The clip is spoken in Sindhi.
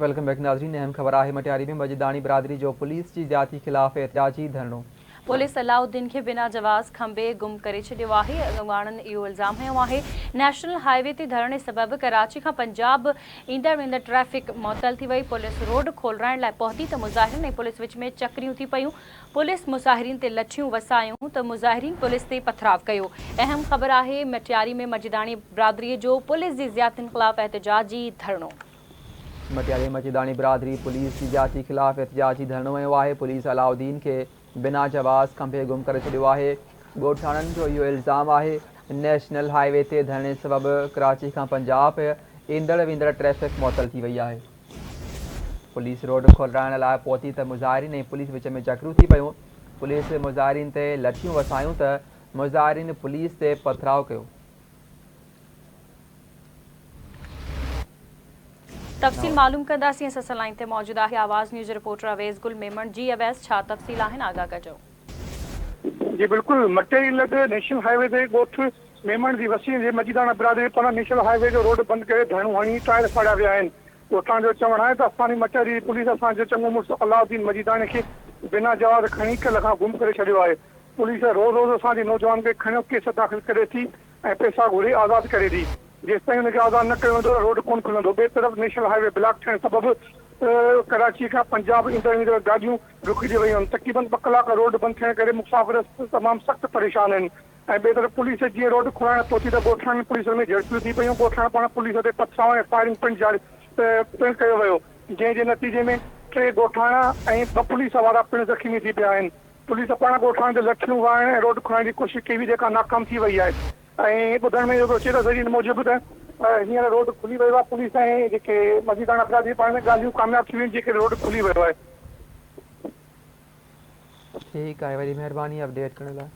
Welcome back ناظرين اهم خبر آهي مٽياري ۾ مجيداڻي برادري جو پوليس جي زيادتي خلاف احتجاجي ڌرڻو. پوليس علاء الدين کي بنا جواز کنڀي گم ڪري ڇڏيو آهي، اڳواڻن اهو الزام هنيو آهي نيشنل هاء وي تي ڌرڻي سبب ڪراچي کان پنجاب ايندڙ ويندڙ ٽريفڪ معطل ٿي وئي، پوليس روڊ کولرائڻ لاء پهتي ته مظاهرين ۽ پوليس وچ ۾ چڪريون ٿي پيون، پوليس مظاهرين تي لٺيون وسايون ته مظاهرين پوليس تي پٿراء ڪيو. اهم خبر آهي مٽياري ۾ مجيداڻي برادري جو پوليس جي زيادتين خلاف احتجاجي ڌرڻو. مٽياري مجيداڻي برادري پوليس جي زيادتي خلاف احتجاجي ڌرڻو هنيو آهي، پوليس علاؤالدين کي بنا جواز کنڀي گم ڪري ڇڏيو آهي، ڳوٺاڻن جو اهو الزام آهي نيشنل هاء وي تي ڌرڻي سبب ڪراچي کان پنجاب ايندڙ ويندڙ ٽريفڪ معطل ٿي وئي آهي. پوليس روڊ کولرائڻ لاء پهتي ته مظاهرين ۽ پوليس وچ ۾ چڪريون ٿي پيون، پوليس مظاهرين تي لٺيون وسايون ته مظاهرين پوليس تي پٿراء ڪيو. تفصيل معلوم ڪنداسين اسان سان لائين تي موجود آهي آواز نيوز رپورٽر اويس گل ميمڻ جي اويس ڇا تفصيل آهن آگاهه ڪجو. جي بلڪل مٽيري لڳ نيشنل هاء وي تي ڳوٺ ميمڻ جي وسيع جي مجيداڻا برادري پاران نيشنل هاء وي جو روڊ بند ڪري ڌرڻو هڻي ٽائر ساڙيا ويا آهن. ڳوٺاڻن جو چوڻ آهي ته اساني مٽياري جي پوليس اسان جو چڱو مڙس علاء الدين مجيداڻي کي بنا جواز کڻي ڪلهه کان گم ڪري ڇڏيو آهي. پوليس روز روز اسان جي نوجوان کي کڻيو ڪيس داخل ڪري ٿي ۽ پئسا گهري آزاد ڪري ٿي. جيستائين ان کي آزاد نه ڪيو ويندو روڊ ڪونه کلندو. ٻئي طرف نيشنل هاء وي بلاڪ ٿيڻ سبب ڪراچي کان پنجاب ايندڙ ويندڙ گاڏيون رڪجي ويون آهن. تقريبن ٻه ڪلاڪ روڊ بند ٿيڻ ڪري مسافر تمام سخت پريشان آهن. ۽ ٻئي طرف پوليس جيئن روڊ کولائڻ پهتي ته ڳوٺاڻن پوليس ۾ جهڙپيون ٿي پيون، ڳوٺاڻن پاران پوليس تي پٿراء ۽ فائرنگ پڻ جاري پڻ ڪيو ويو، جنهن جي نتيجي ۾ ٽي ڳوٺاڻا ۽ ٻه پوليس وارا پڻ زخمي ٿي پيا آهن، پوليس پاران ڳوٺاڻن تي لٺيون وهائڻ ۽ روڊ کولائڻ جي ڪوشش ڪئي وئي جيڪا ناڪام ٿي وئي آهي ۽ ٻڌڻ ۾ اهو پيو اچي ته ذريعن موجب ته هينئر روڊ کلي ويو آهي، پوليس ۽ جيڪي مزيداڻا برادري پاڻ ۾ ڳالهيون ڪامياب ٿي ويون جنهن ڪري روڊ کلي ويو آهي. ٺيڪ آهي وڏي مهرباني اپڊيٽ ڪرڻ لاء.